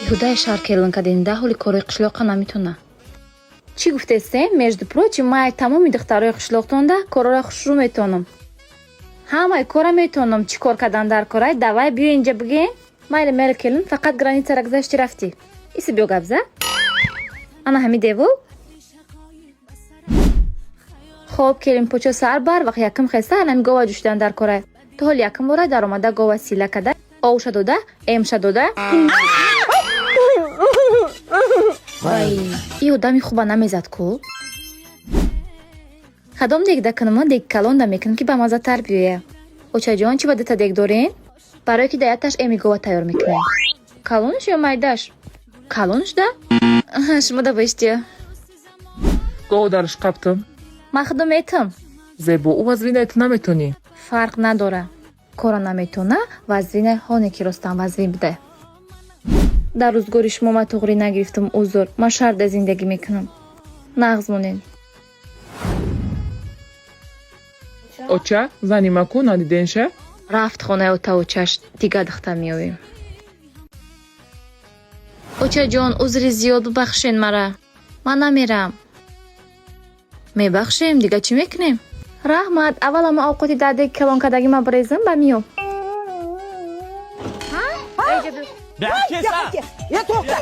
Беҳудаи шаҳр келин кардем, да ҳоли корои қишлоқа наметона. Чӣ гуфтесем? Между прочим, ман тамоми духтарои қишлоқтонда корора хушрӯ метонам. Ҳамаи кора метонам. Чӣ кор кардан дар корай? Давай, биё инҷа бигем. Майли, мери келин, фақат границара гузашти рафтӣ. Иси биё гап за. Ана ҳами девол. Хоб, келин почо, сар бар вақт якм хеста анами гова ҷӯшидан дар корай. То ҳол якм бора даромада гова сила када, овша дода, эмша дода. Вай, и одами хуба намезад ку. Кадом дегда кунам? Дег калонда мекунам, ки бамаззатар биёя. Очаҷон, чӣ ба дута дег дорем? Барое ки даяташ эми гова тайёр мекунем. Калонш ё майдаш? Калонш да? Шумо да боиштиё. Гоҳ дар шқаптам. Ман худо метам. Зебо, ӯ вазвинай, ту наметонӣ. Фарқ надора. Кора наметона, вазвинай хоне ки ростам вазвин бида. Дар рӯзгори шумо ман туғрӣ нагирифтам, узр. Ман шарда зиндагӣ мекунам. Нағз монед. Оча, зани ма ку, надиденша? Рафт хонаи отаочаш, дигар духта меёвем. Очаҷон, узри зиёд, бубахшен мара. Ман намерам. Мебахшем, дигар чӣ мекунем? Раҳмат, аввал ама овқоти дар деги калон кардагӣ ма бирезам, ба миём. To'xta.